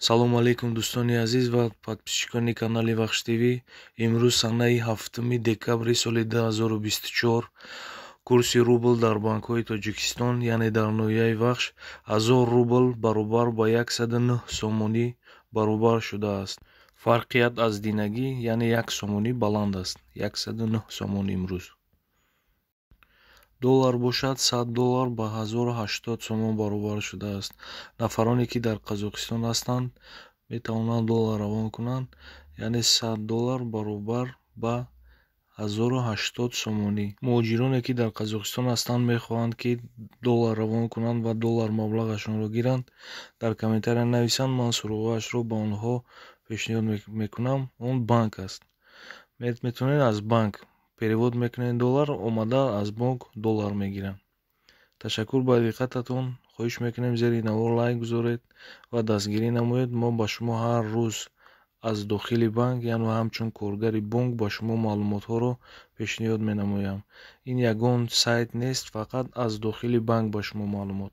Салому алейкум, дӯстони азиз ва подписчикони канали Вахш ТВ. Имрӯз санаи 7 декабри соли 2024. Курси рубл дар банкҳои Тоҷикистон, яъне дар ноҳияи Вахш, 1000 рубл баробар ба 109 сомонӣ баробар шудааст. Фарқият аз динагӣ, яъне 1 сомонӣ баланд аст, 109 сомон имрӯз. Доллар бошад, 100 доллар ба 1080 сомон баробар шудааст. Нафароне, ки дар Қазоқистон ҳастанд, метавонанд доллар равон кунанд, яъне 100 доллар баробар ба 1080 сомонӣ. Муҳоҷироне, ки дар Қазоқистон ҳастанд, мехоҳанд, ки доллар равон кунанд ва доллар маблағашонро гиранд, дар комментария нависанд, ман суроғаашро ба онҳо пешниҳод мекунам. Он банк аст, метавонед аз банк перевод мекунед доллар, омада аз бонк доллар мегиранд. Ташаккур ба диққататон. Хоҳиш мекунем, зери навор лайк гузоред ва дастгирӣ намоед. Мо ба шумо ҳар рӯз аз дохили банк, яъне ҳамчун коргари бонк, ба шумо маълумотҳоро пешниҳод менамоям. Ин ягон сайт нест, фақат аз дохили банк ба шумо маълумот.